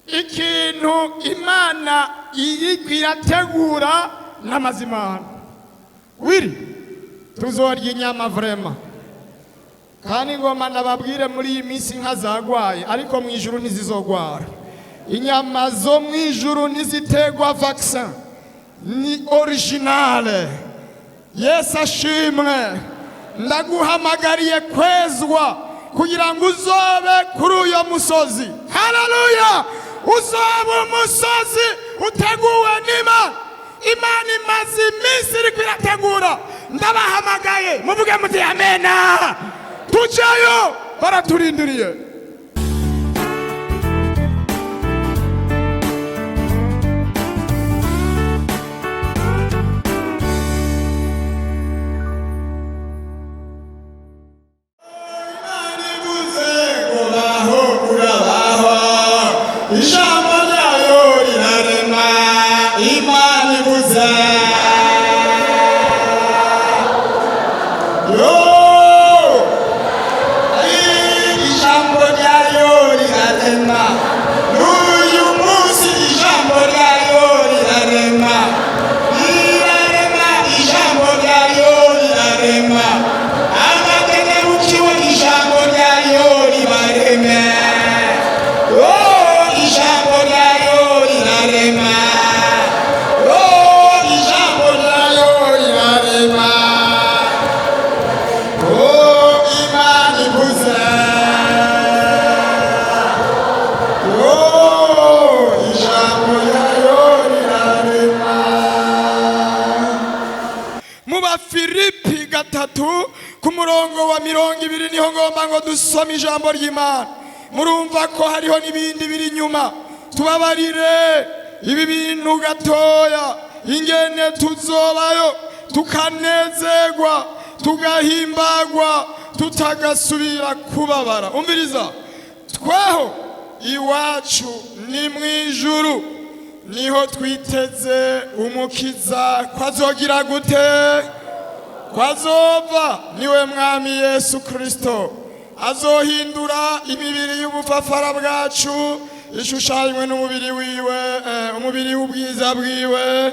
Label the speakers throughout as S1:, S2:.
S1: Ikintu Imana iriko irategura n'amazimano wiri tuzorya inyama vraiment. Kandi ngoma nababwire, muri iyi minsi inka zagwaye, ariko mu ijuru ntizizogwara. Inyama zo mu ijuru ntiziterwa vaccin, ni originale. Yesu ashimwe. Ndaguhamagariye kwezwa kugira ngo uzobe kuri uyo musozi. Haleluya! Uzoba umusozi uteguwe n'Imana. Imana imaze iminsi iriko irategura. Ndabahamagaye, muvuge muti amena. Tujayo, baraturindiriye. Imana ivuze ngo baho, urabaho. Ijambo ryayo rirarema. Imana ivuze yo, ijambo ryayo rirarema. N'uyu munsi ijambo ryayo rirarema, rirarema. Ijambo ryayo rirarema. Abategebukiwe, ijambo ryayo ribareme. Oh, ijambo ryayo rirarema. Oh, ijambo ryayo rirarema. Oh, Imana ivuze. Oh, ijambo ryayo rirarema. Mu Bafilipi 3 ku murongo wa 20 niho ngomba ngo dusome ijambo ry'Imana. Murumva ko hariho n'ibindi biri inyuma. Tubabarire ibi bintu gatoya, ingene tuzobayo tukanezerwa, tugahimbagwa, tutagasubira kubabara. Umviriza, tweho iwacu ni mu ijuru, niho twiteze umukiza ko azogira gute? Ko azova, niwe Mwami Yesu Kristo. Azohindura imibiri y'ubupfapfara bwacu ishushanywe n'umubiri wiwe, umubiri w'ubwiza bwiwe,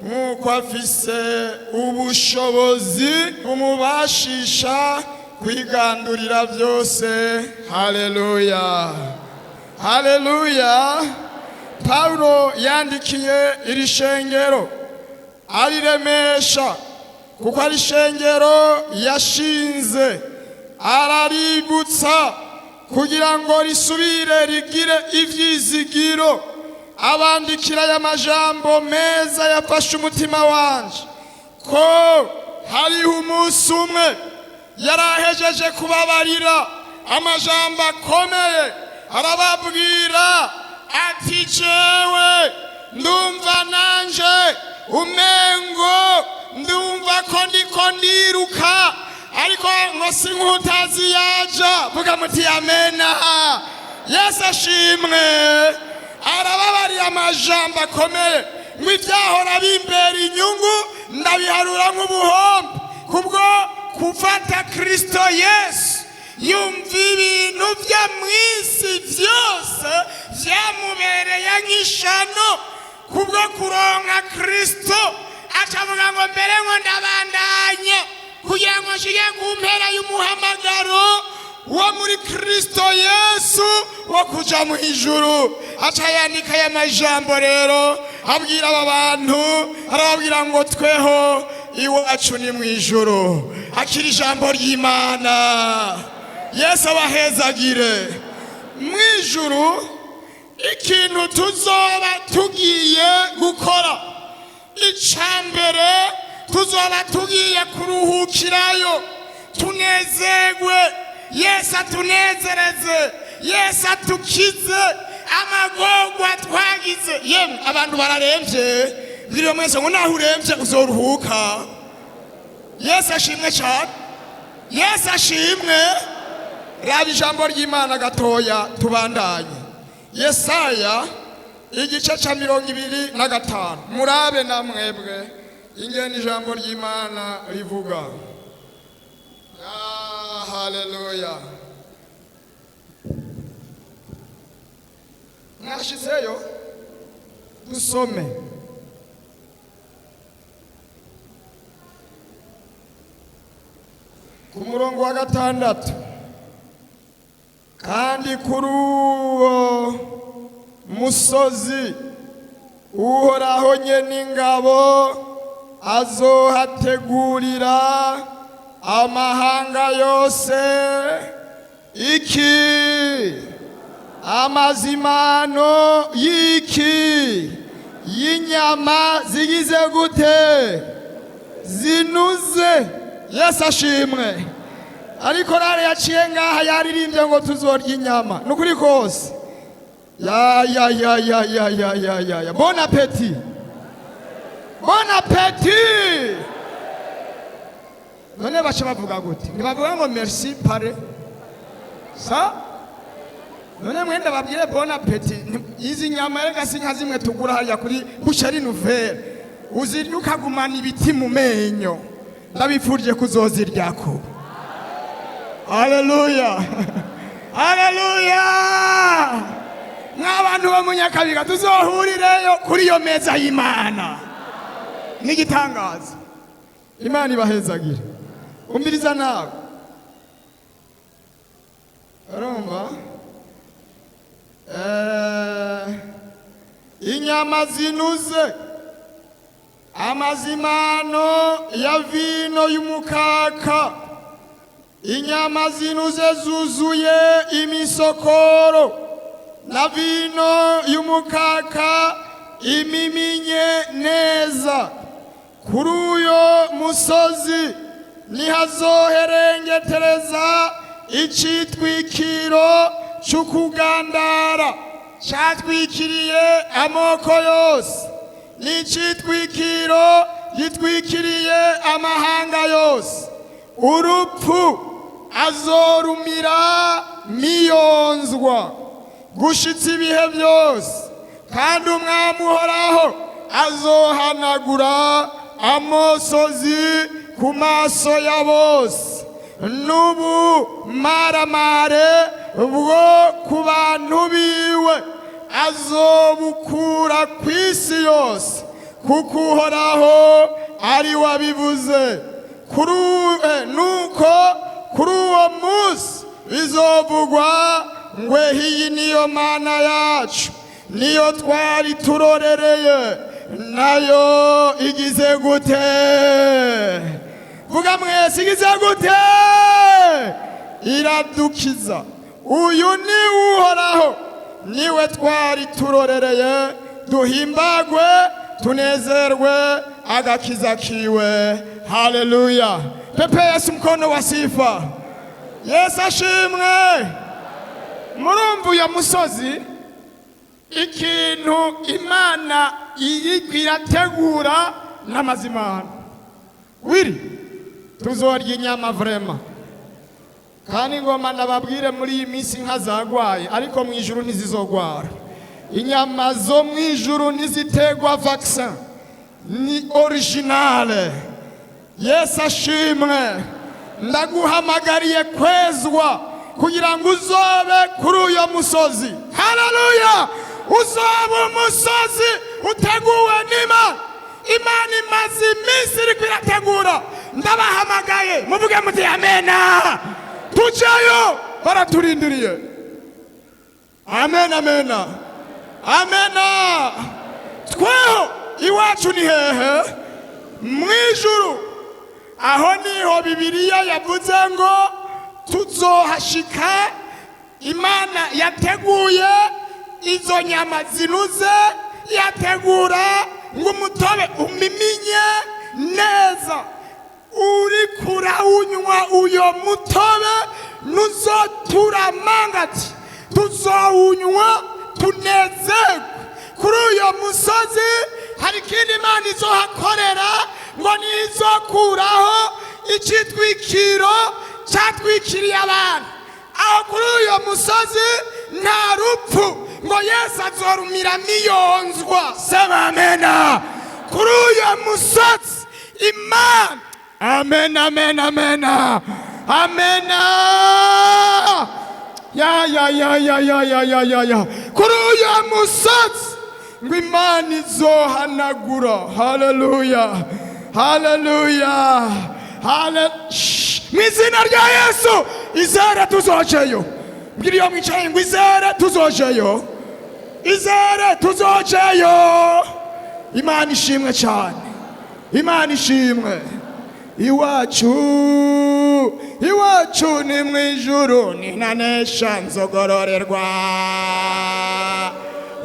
S1: nk'uko afise ubushobozi bumubashisha kwigandurira byose. Haleluya, haleluya! Pawulo yandikiye iri shengero ariremesha, kuko ari ishengero yashinze. Araributsa kugira ngo risubire rigire ivyizigiro. Abandikira aya majambo meza yafashe umutima wanje, ko hariho umunsi umwe yarahejeje kubabarira amajambo akomeye, arababwira ati: "Jewe ndumva nanje umengo ndumva ko ndiko ndiruka, ariko ngo si nk'utazi yaja." Vuga muti amena. Yesu ashimwe. Arababariye amajambo akomeye ngo: "Ibyahora bimbera inyungu ndabiharura nk'ubuhombe kubwo gufata Kristo Yesu." Yumva ibintu byo mu isi byose byamubereye nk'ishano kubwo kuronka Kristo. Acavuga ngo: "Mbere ngo ndabandanya kugira ngo nshike ku mpera y'umuhamagaro wo muri Kristo Yesu wo kuja mu ijuru." Aca yandika aya majambo rero, abwira aba bantu, arababwira ngo: "Tweho iwacu ni mu ijuru." Akira ijambo ry'Imana. Yesu abahezagire. Mu ijuru ikintu tuzoba tugiye gukora icya mbere, tuzoba tugiye kuruhukirayo, tunezerwe. Yesu atunezereze, Yesu atukize amagorwa twagize. Yemwe abantu bararemvye, bwiriwe mwese ngo naho uremvye uzoruhuka. Yesu ashimwe cyane, Yesu ashimwe. Raba ijambo ry'Imana gatoya, tubandanye. Yesaya igice cya 25, murabe na mwebwe ingene ijambo ry'Imana rivuga. Ah, haleluya! Mwashizeyo, dusome. Ku murongo wa 6: "Kandi kuri uwo musozi Uhoraho nyene ingabo azohategurira amahanga yose iki? Amazimano y'iki? Y'inyama zigize gute? Zinuze." Yesu ashimwe. Ariko rare yaciye ngaha yaririmbye ngo tuzorya inyama. Ni ukuri kose. Ya ya ya ya ya ya ya ya ya, bon appétit, bon appétit! None baca bavuga gute? Ntibavuga ngo merci pare sa? None mwenda babwire bon appétit. Izi nyama rega si nka zimwe tugura hariya kuri Boucherie Nouvelle, uzirya ukagumana ibiti mu menyo. Ndabifurije kuzoziryako. Haleluya, haleluya! Mw'abantu bo mu Nyakabiga, tuzohurireyo kuri iyo meza y'Imana n'igitangaza. Imana ibahezagire. Umviriza nawe, urumva? Inyama zinuze, amazimano ya vino y'umukaka, inyama zinuze zuzuye imisokoro na vino y'umukaka imiminye neza. Kuri uyo musozi nihazoherengetereza icitwikiro c'ukugandara catwikiriye amoko yose, n'icitwikiro gitwikiriye amahanga yose. Urupfu azorumira miyonzwa gushitsa ibihe byose, kandi Umwami Uhoraho azohanagura amosozi ku maso ya bose, n'ubu maramare bwo ku bantu biwe azobukura ku isi yose, kuko Uhoraho ari wabivuze. Kuri nuko kuri uwo munsi bizovugwa ngo: 'Iyi niyo Mana yacu, niyo twari turorereye, nayo igize gute?" Vuga mwese: igize gute? Iradukiza. Uyu ni Uhoraho, niwe twari turorereye, duhimbagwe tunezerwe agakiza kiwe. Haleluya! Pepe Yesu mkono wa sifa. Yesu ashimwe. Murumva uyo musozi, ikintu Imana iriko irategura n'amazimano wiri, tuzorya inyama vraiment. Kandi ngoma ndababwire, muri iyi minsi inka zagwaye, ariko mu ijuru ntizizogwara. Inyama zo mu ijuru ntizitegwa vaccin, ni originale. Yesu ashimwe. Ndaguhamagariye kwezwa kugira ngo uzobe kuri uyo musozi. Haleluya! Uzoba umusozi uteguwe n'Imana. Imana imaze iminsi iriko irategura. Ndabahamagaye, muvuge muti amena. Tujayo, baraturindiriye. Amen, amena, amena. Tweho iwacu ni hehe? Mu ijuru. Aho niho Bibiliya yavuze ngo tuzohashika. Imana yateguye izo nyama zinuze, yategura ngo umutobe umiminye neza. Uri kurawunywa uyo mutobe, nuzoturamangati, tuzowunywa tunezerwe. Kuri uyo musozi hari ikindi Imana izohakorera, ngo nizokuraho icitwikiro cyatwikiriye abantu. Aho kuri uyo musozi nta rupfu, ngo Yesu azorumira miyonzwa. Sema amena. Kuri uyo musozi Imana, amen, amen, amena, amena. Ya ya ya ya ya ya ya ya ya, kuri uyu musozi ngo Imana izohanagura. Haleluya, haleluya. Shh! Mu izina rya Yesu, izere tuzojeyo. Mbwira iyo mwicaye ngo izere tuzojeyo, izere tuzojeyo. Imana ishimwe cyane, Imana ishimwe. Iwacu, iwacu ni mu ijuru, ninanesha nzogororerwa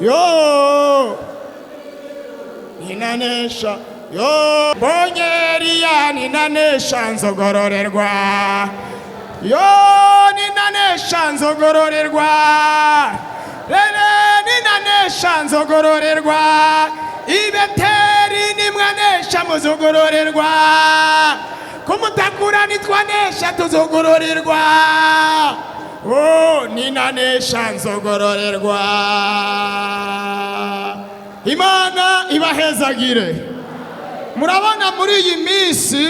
S1: yo, ninanesha yo, mbonye Eliya, ninanesha nzogororerwa yo, ninanesha nzogororerwa rere, ninanesha nzogororerwa. Ibeteri nimwanesha muzogororerwa, kumutakura nitwanesha tuzogororerwa. Oh, ninanesha nzogororerwa. Imana ibahezagire. Murabona muri iyi minsi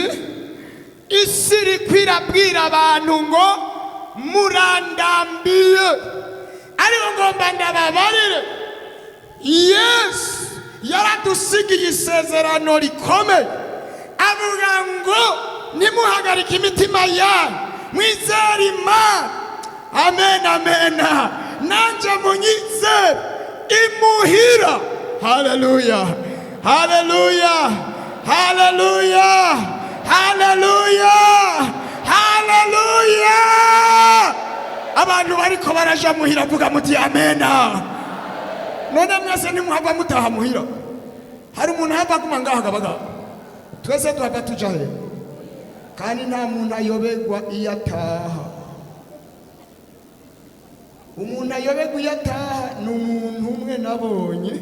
S1: isi iriko irabwira abantu ngo murandambiye, ariko ngomba ndababarire, Yesu yaradusigiye isezerano rikomeye, avuga ngo nimuhagarike imitima yanyu, mwizere Imana. Amen, amen. Nanjye munyizere imuhira. Haleluya, haleluya, haleluya, haleluya, haleluya. Abantu bariko baraja muhira, vuga muti amena. None mwese ntimuhava mutaha muhira? Hari umuntu hava aguma ngaha gabaga? Twese tuhava tuja he? Kandi nta muntu ayoberwa iyo ataha. Umuntu ayoberwa iyo ataha ni umuntu umwe nabonye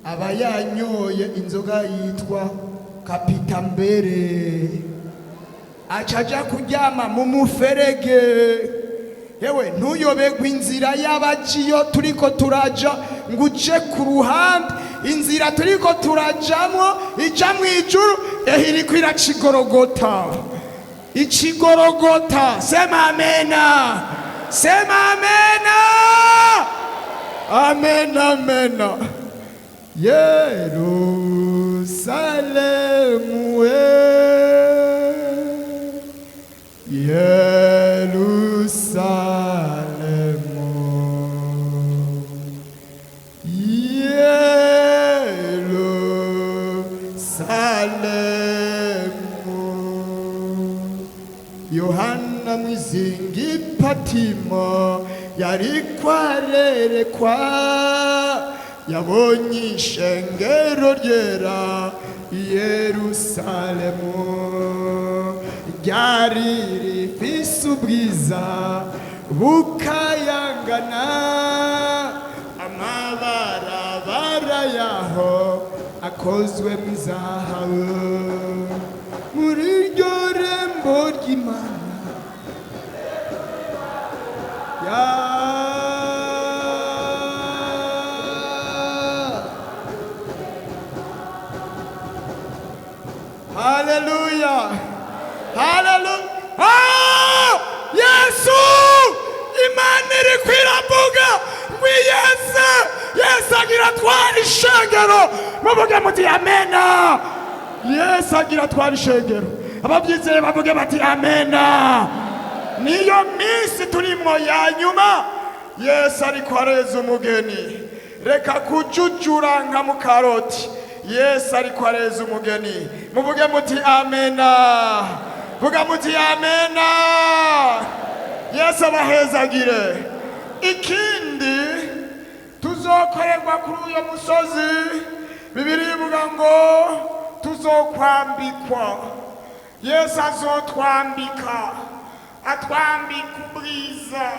S1: aba yanyoye inzoga yitwa kapitambere, aca aja kuryama mu muferege. Yewe, ntuyoberwe inzira y'abajiyo turiko turaja, ngo uje ku ruhande. Inzira turiko turajamwo ija mu ijuru, ehe, iriko iracigorogota, ikigorogota. Sema amena, sema amena, amen, amena. Yerusalemu we, Yerusalemu, Yerusalemu. Yohana mwizingi Patimo yariko arerekwa, yabonye ishengero ryera i Yerusalemu, ryari rifise ubwiza bukayangana, amabarabara yaho akozwe mu izahabu. Muri iryo rembo ry'Imana ya Haleluya, haleluya. Ah! Yesu, Imana iriko iravuga ngo Yesu, Yesu agira atwara ishengero. Muvuge muti amena. Yesu agira atwara ishengero. Ababyizeye bavuge bati amena. Niyo minsi turimwo ya nyuma, Yesu ariko areza umugeni. Reka kujujura nka mukaroti. Yesu ariko areza umugeni. Muvuge muti amena, vuga muti amena. Yesu abahezagire. Ikindi tuzokorerwa kuri uyo musozi, Bibiri ivuga ngo tuzokwambikwa. Yesu azotwambika, atwambika ubwiza,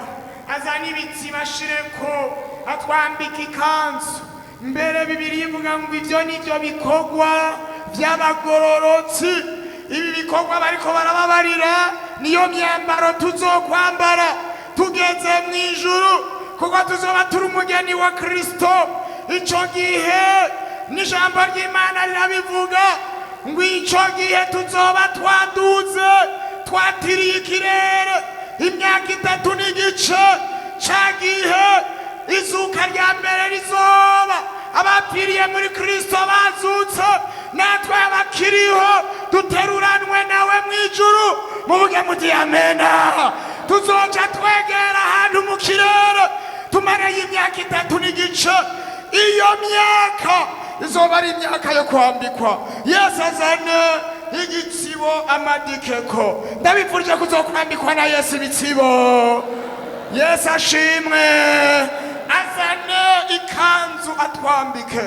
S1: azana ibitsiba ashireko, atwambika ikanzu. Mbere Bibiri ivuga ngo ibyo nibyo bikorwa by'abagororotsi. Ibi bikorwa bariko barababarira niyo myambaro tuzokwambara tugeze mu ijuru, kuko tuzoba turi umugeni wa Kristo ico gihe. N'ijambo ry'Imana rirabivuga ngo ico gihe tuzoba twaduze, twatiriye ikirere imyaka 3 n'igice. Ca gihe izuka rya mbere rizoba, abapfiriye muri Kristo bazutse, natwe abakiriho duteruranwe nawe mu ijuru. Muvuge muti amena. Tuzoca twegera ahantu mu kirere, tumareyo imyaka 3 n'igice. Iyo myaka izoba ari imyaka yo kwambikwa. Yesu azane igitsibo amadikeko. Ndabifurije kuzokwambikwa na Yesu ibitsibo. Yesu ashimwe. Azane ikanzu atwambike.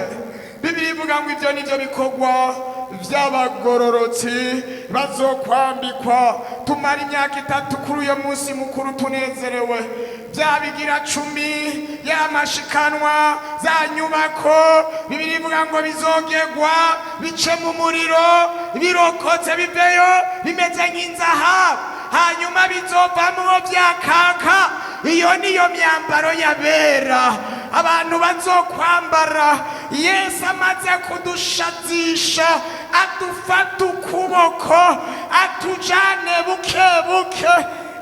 S1: Bibiri ivuga ngo ibyo nibyo bikorwa by'abagororotsi bazokwambikwa. Tumara imyaka 3 kuri uyo munsi mukuru tunezerewe. Bya bigira cumi, y'amashikanwa, za nyubako, Bibiri ivuga ngo bizogerwa bice mu muriro, birokotse biveyo bimeze nk'inzahabu, hanyuma bizovamwo byakaka. Iyo niyo myambaro y'abera abantu bazokwambara. Yesu amaze kudushazisha, adufata ukuboko, atujane buke buke.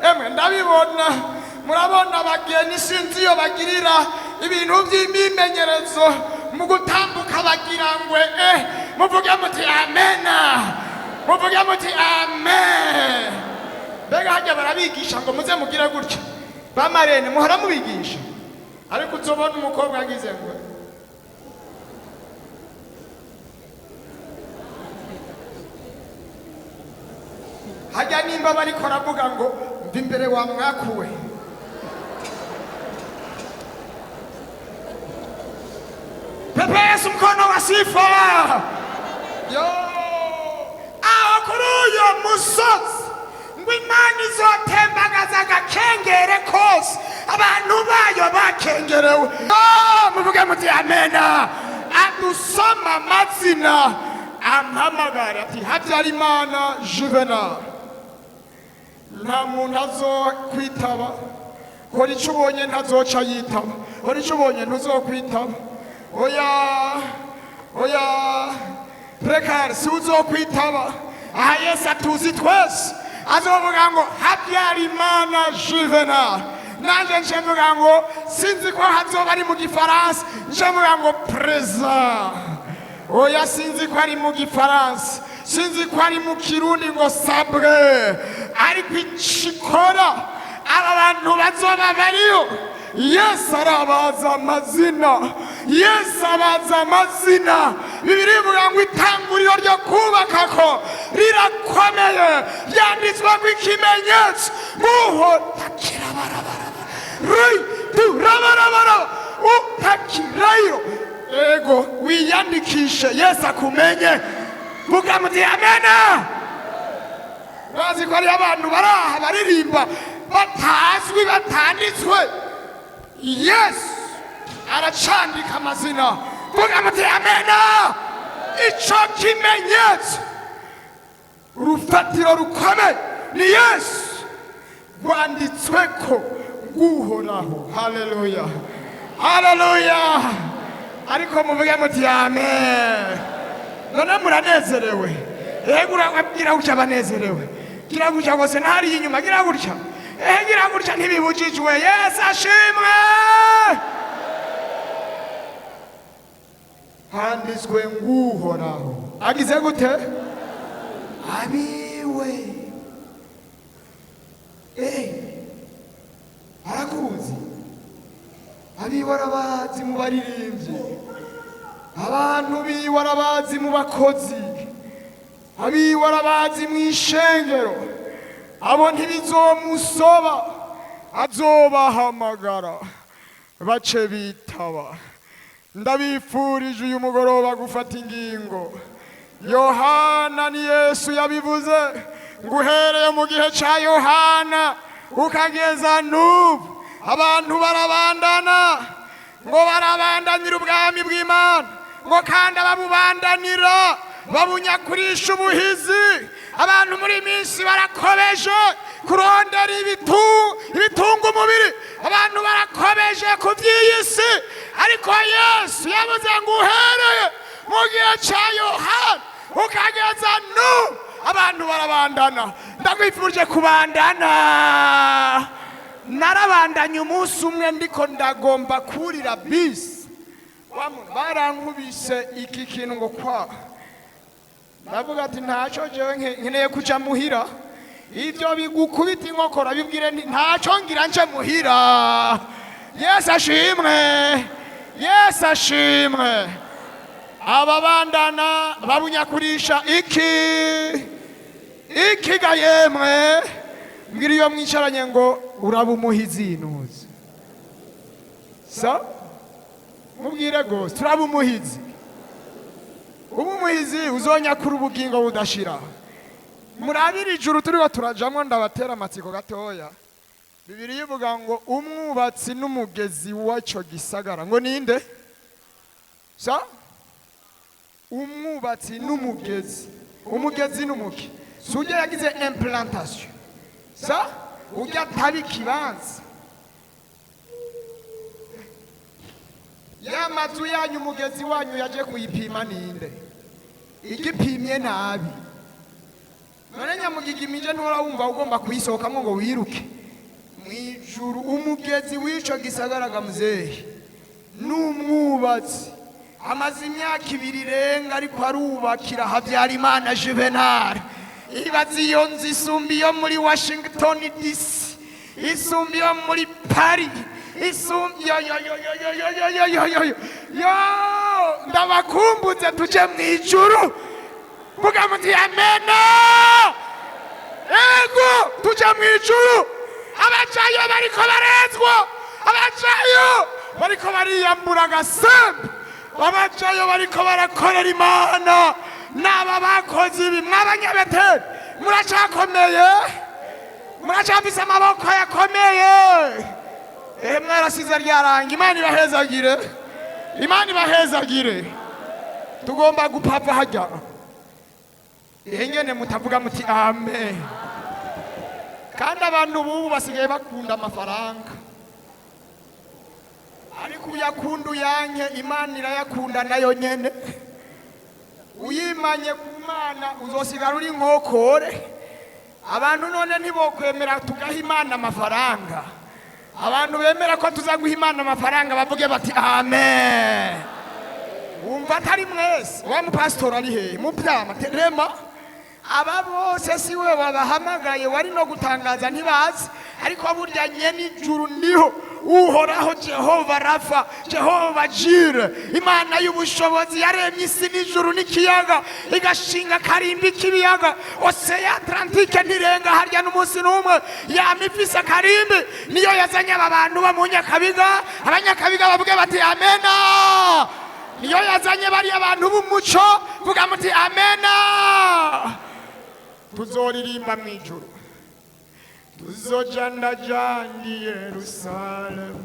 S1: Emwe, ndabibona. Murabona abageni, sinzi iyo bagirira ibintu by'imyimenyerezo mu gutambuka, bagira ngo muvuge muti amena, muvuge muti amen. Mbega hajya barabigisha ngo muze mugire gutya? Bamarene muhora mubigisha, ariko uzobona umukobwa agize ngo hajya nimba bariko aravuga ngo mva imbere wa mwakuwe. Pepe Yesu mkono wa sifa. Yo, aho kuri uyo musozi ngo Imana izotembagaza agakengere kose abantu bayo bakengerewe. Oh, muvuge muti amena. Adusoma amazina, ampamagara ati Habyarimana Juvenal, nta muntu azokwitaba. Kora icyo ubonye, ntazoca yitaba. Kora icyo ubonye, ntuzokwitaba. Oya, oya, rekari si uzokwitaba. Aha Yesu atuzi twese, azovuga ngo Habyarimana Juvenal, nanjye nje mvuga ngo sinzi ko hazoba ari mu Gifaransa, nje mvuga ngo présent. Oya, sinzi ko ari mu Gifaransa, sinzi ko ari mu Kirundi ngo sabwe, ariko ikikora aba bantu bazoba bariyo, Yesu arabaza amazina. Yesu abaza amazina. Bibiri ivuga ngo itanguriro ryo kubaka ko rirakomeye, ryanditswe ko ikimenyetso nguhotakirabarabara rabarabara utakirayo. Ego, wiyandikishe, Yesu akumenye. Vuga muti amena. Bazi ko hariyo abantu baraha baririmba batazwi, batanditswe. Yesu aracandika amazina. Vuga muti amena. Ico kimenyetso, urufatiro rukomeye ni Yesu, rwanditswe ko nguhoraho. Haleluya, haleluya. Ariko muvuge muti amen. None muranezerewe? Ego, uragira gutya abanezerewe, gira gutya rwose, ntariye inyuma, gira gutya, gira gutya, ntibibujijwe. Yesu ashimwe. Handitswe nguhoraho agize gute abiwe. Arakuzi, abiwe arabazi mu baririmbyi, abantu biwe arabazi mu bakozi, abiwe arabazi mu ishengero. Abo ntibizomusoba, azobahamagara bace bitaba. Ndabifurije uyu mugoroba gufata ingingo. Yohana, ni Yesu yabivuze ngo uhereye mu gihe cya Yohana ukageza n'ubu, abantu barabandana, ngo barabandanira ubwami bw'Imana, ngo kandi ababubandanira babunyakurisha ubuhizi. Abantu muri iyi minsi barakobeje kurondera ibitunga umubiri, abantu barakobeje ku by'iyi si, ariko Yesu yavuze ngo uhereye mu gihe cya Yohana ukageza n'ubu, abantu barabandana. Ndakwifurije kubandana. Narabandanye umunsi umwe ndiko ndagomba kurira bisi, wa muntu barankubise iki kintu ngo kwa, ndavuga ati ntacyo, jewe nkeneye kuja muhira. Ibyo bigukubita inkokora bibwire nti ntacyo, ngira nje muhira. Yesu ashimwe, Yesu ashimwe. Aba bandana babunyakurisha iki ikiga. Yemwe, mbwira iyo mwicaranye ngo uraba umuhizi nuzi sa, mubwire gose turaba umuhizi. Uba umuhizi, uzonyakura ubugingo budashira. Murabira ijuru turiho turajamwo, ndabatera amatsiko gatoya. Bibiliya ivuga ngo umwubatsi n'umugezi w'icyo gisagara ngo ninde sa? Umwubatsi n'umugezi, umugezi n'umuki si ujya yagize implantation sa, ujya ataba ikibanza. Ya mazu yanyu, umugezi wanyu yaje kuyipima ninde? Igipimye nabi none nyamugigimije, ntuhora wumva ugomba kuyisohokamo ngo wiruke mu ijuru. Umugezi w'ico gisagara gamuzehe n'umwubatsi amaze imyaka 2 irenga ariko arubakira Habyarimana Juvenal. Ibaze iyo nzu isumba iyo muri Washington DC, isumba iyo muri Paris, isumba yo yo yo yo yo yo yo yo yo yo yo yo. Ndabakumbutse tuje mu ijuru, vuga muti amena. Ego, tuje mu ijuru. Abajayo bariko barezwa, abajayo bariko bariyambura agasembe, abajayo bariko barakorera Imana n'aba bakoze ibi. Mw'abanyabeteri muracakomeye, muracafise amaboko yakomeye. Ehe, mwarasize ryaranga. Imana ibahezagire, Imana ibahezagire. Tugomba gupava hajya. Ehe, nyene mutavuga muti amen. Kandi abantu bubu basigaye bakunda amafaranga, ariko uyakunda uyanke, Imana irayakunda nayo nyene. Uyimanye ku Mana uzosigara uri nkokore. Abantu none ntibokwemera tugaha Imana amafaranga? Abantu bemera ko tuza guha Imana amafaranga bavuge bati amen. Wumva atari mwese. Wa mupasitori ari hehe? Mubyama rema aba bose si we wabahamagaye, wari no gutangaza ntibazi. Ariko burya nyene ijuru niho Uhoraho, Jehova Rafa, Jehova Jire, Imana y'ubushobozi yaremye isi n'ijuru n'ikiyaga, igashinga akarimbi k'ibiyaga. Océan Atlantique ntirenga harya n'umunsi n'umwe, yama ifise akarimbi. Niyo yazanye aba bantu bo mu Nyakabiga. Abanyakabiga bavuge bati amena. Niyo yazanye bariya bantu b'umuco, vuga muti amena. Tuzoririmba mu ijuru, tuzojandajandi Yerusalemu,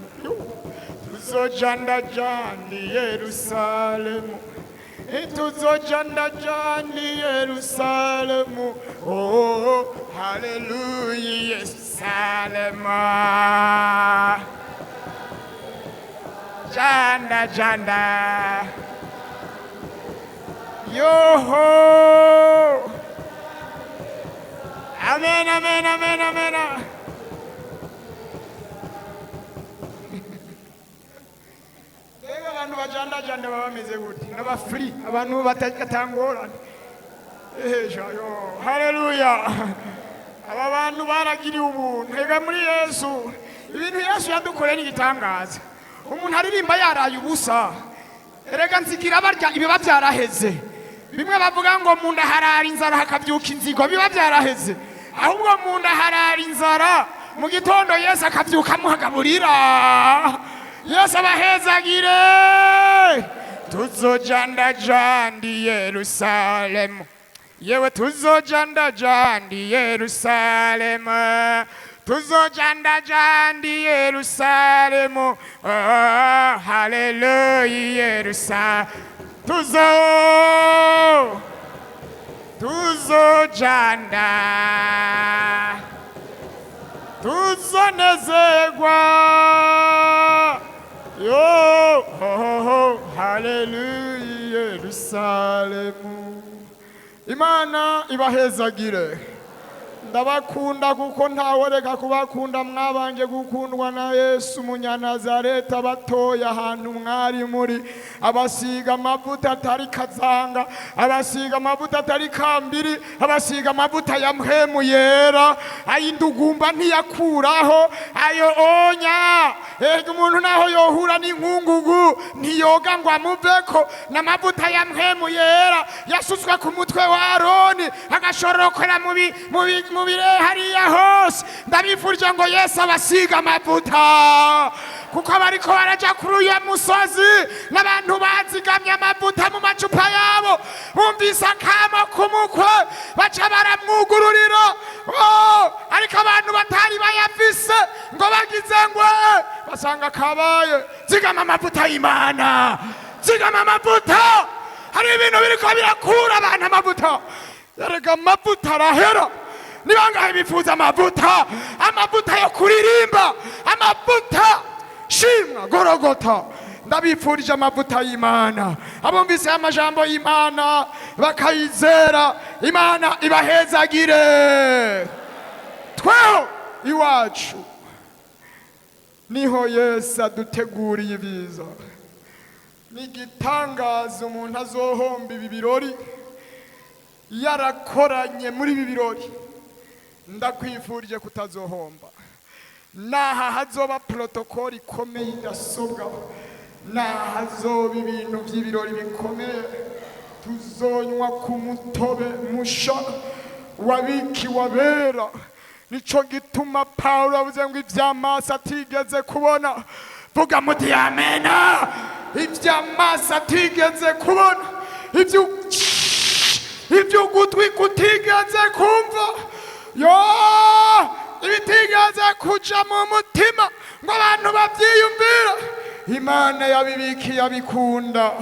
S1: tuzojandajandi Yerusalemu, tuzojandajandi Yerusalemu. Oh, haleluya, Yerusalemu janda janda yoho. Amen, amen, amen, amen. Mbega abantu bajandajanda baba bameze gute? N'abafuri, abantu batatangorane. Ejo yo, haleluya. Aba bantu baragiriwe ubuntu ega muri Yesu. Ibintu Yesu yadukoreye ni igitangaza. Umuntu aririmba yaraye ubusa. Erega nzigira barya ibiba byaraheze. Bimwe bavuga ngo mu nda harara inzara hakabyuka inzigo, biba byaraheze. Ahubwo mu nda harara inzara, mu gitondo Yesu akabyuka amuhagaburira. Yesu abahezagire. Tuzojandajandi Yerusalemu, yewe tuzojandajandi Yerusalemu, tuzojandajandi Yerusalemu. Oh, haleluya, Yerusalemu tuzo tuzojanda, tuzonezerwa yo ho ho ho, haleluya, Yerusalemu. Imana ibahezagire. Ndabakunda kuko ntaworeka kubakunda. Mwabanje gukundwa na Yesu Umunyanazareti, abatoya ahantu mwari muri, abasiga amavuta atari kazanga, abasiga amavuta atari kambiri, abasiga amavuta ya mpwemu yera. Ay'indugumba ntiyakuraho ayo onya. Ega umuntu naho yohura n'inkungugu ntiyoga ngo amuveko, n'amavuta ya mpwemu yera yasutswe ku mutwe wa Aroni agashorokora mu birehe hariya hose. Ndabifurije ngo Yesu abasiga amavuta, kuko bariko baraja kuri uyu musozi n'abantu bazigamye amavuta mu macupa yabo. Bumvise akamo k'umukwe baca baramwugururira. Oh, ariko abantu batari bayafise ngo bagize ngwe basanga kabaye. Zigama amavuta y'Imana, zigama amavuta. Hari ibintu biriko birakura abantu amavuta. Erega amavuta arahera. Ni bangahe bifuza amavuta, amavuta yo kuririmba, amavuta shimwa Gorogota? Ndabifurije amavuta y'Imana. Abumvise amajambo y'Imana bakayizera, Imana ibahezagire. Tweho iwacu niho Yesu aduteguriye ibiza. Ni igitangaza umuntu azohomba ibi birori yarakoranye muri ibi birori. Ndakwifurije kutazohomba. Naha hazoba protocole ikomeye idasobwa, naha hazoba ibintu by'ibirori bikomeye, tuzonywa ku mutobe musha wabikiwe abera. Nico gituma Pawulo avuze ngo ivy'amaso atigeze kubona, vuga muti amena, ivy'amaso atigeze kubona, ibyo ugutwi kutigeze kumva, yo ibitigeze kuja mu mutima ngo abantu bavyiyumvira, Imana yabibikiye abikunda,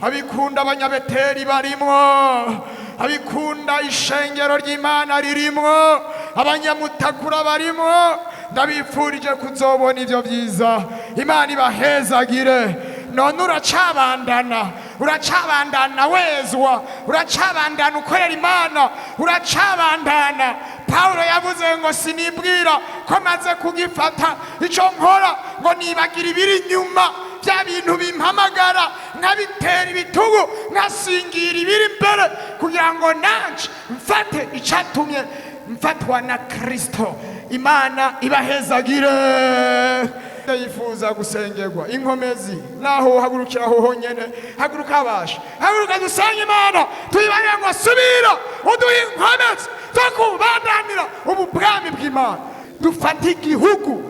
S1: abikunda abanyabeteri barimwo, abikunda ishengero ry'Imana ririmwo, abanyamutakura barimwo. Ndabifurije kuzobona ivyo vyiza. Imana ibahezagire. None uracabandana, uracabandana wezwa, uracabandana ukorera Imana, uracabandana. Pawulo yavuze ngo sinibwira ko maze kugifata. Icyo nkora ngo nibagira ibiri inyuma, bya bintu bimpamagara nkabitera ibitugu, nkasingira ibiri imbere, kugira ngo nanje mfate icyatumye mfatwa na Kristo. Imana ibahezagire. Yifuza gusengerwa inkomezi, naho uhagurukira aho honyene, haguruka, abasha, haguruka dusenge Imana, tuyibarire ngo subira uduhe inkomezi zo kubandanira ubu bwami bw'Imana, dufate igihugu.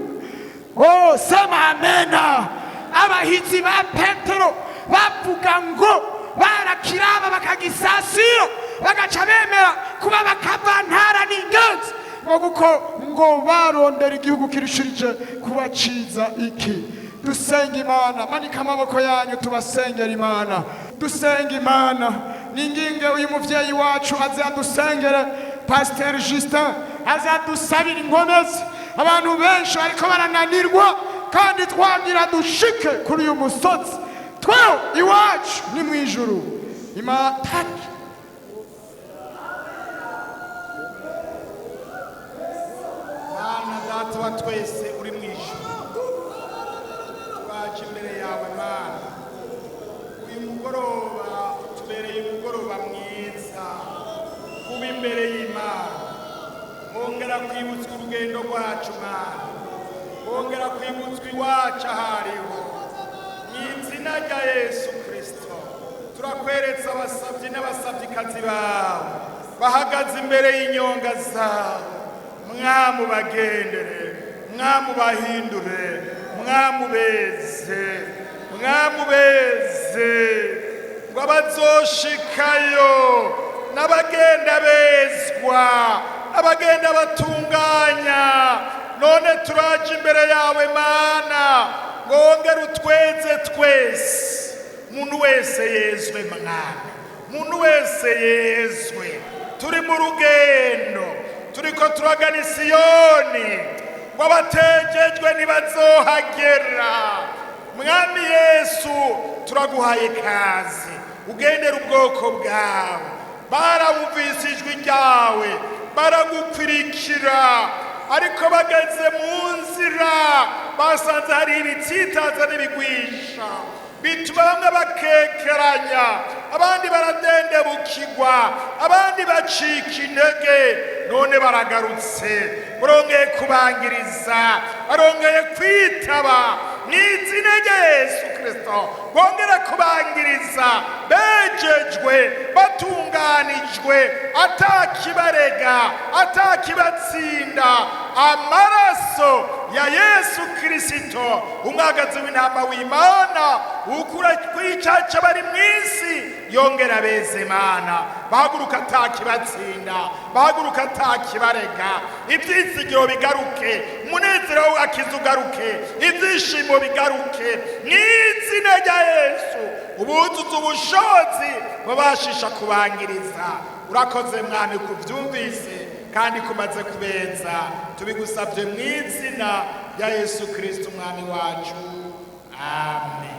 S1: Oh, sema amena. Abahizi ba Petero bavuga ngo barakiraba bakagisasira, bagaca bemera kuba bakavantara n'ingenzi ngo kuko ngo barondera igihugu kirushirije kuba ciza. Iki dusenga Imana, manika amaboko yanyu tubasengera Imana, dusenga Imana. Ninginge uyu muvyeyi wacu aze adusengere, Pasiteri Justin azadusabira inkomezi. Abantu benshi bariko barananirwa kandi twagira dushike kuri uyu musozi. Tweho iwacu ni mu ijuru. Imataki.
S2: Mana Data wa twese uri mu ijuru, twaje imbere yawe Mana. Uyu mugoroba utubereye umugoroba mwiza kuba imbere y'Imana, wongera kwibutswa urugendo rwacu Mana, wongera kwibutswa iwacu ahariho. Mu izina rya Yesu Kirisito turakweretse abasabyi n'abasabyikazi bawe bahagaze imbere y'inyonga zawe. Mwamubagendere, mwamubahindure, mwamubeze, mwamubeze, ngo abazoshikayo n'abagenda bezwa, abagenda batunganya. None turaje imbere yawe Mana, ngo wongere utweze twese. Muntu wese yezwe Mwana, muntu wese yezwe. Turi mu rugendo, turiko turagana i Siyoni, ngo abatejejwe ntibazohagera. Mwami Yesu, turaguhaye ikaze, ugendera ubwoko bwawe. Barawumvise ijwi ryawe. Baragukwirikira, ariko bageze mu nzira basanze hari ibitsitaza n'ibigwisha, bituma bamwe bakekeranya, abandi baradendebukirwa, abandi bacika intege. None baragarutse, barongeye kubangiriza, barongeye kwitaba mu izina rya Yesu Kirisito, bongere kubangiriza bejejwe, batunganijwe, atakibarega, atakibatsinda. Amaraso ya Yesu Kirisito, umwagazi w'intama w'Imana, ukura kwicaca bari mu isi, yongera beze. Imana, bahaguruka atakibatsinda, bahaguruka atakibarega. Ibyizigiro bigaruke, umunezero w'akiza ugaruke, ibyishimo bigaruke mu izina rya Yesu. Ubuzuza ubushobozi babashisha kubangiriza. Urakoze Mwami kubyumvise kandi kumaze kubeza. Tubigusabye mu izina rya Yesu Kirisito, Umwami wacu. Amen.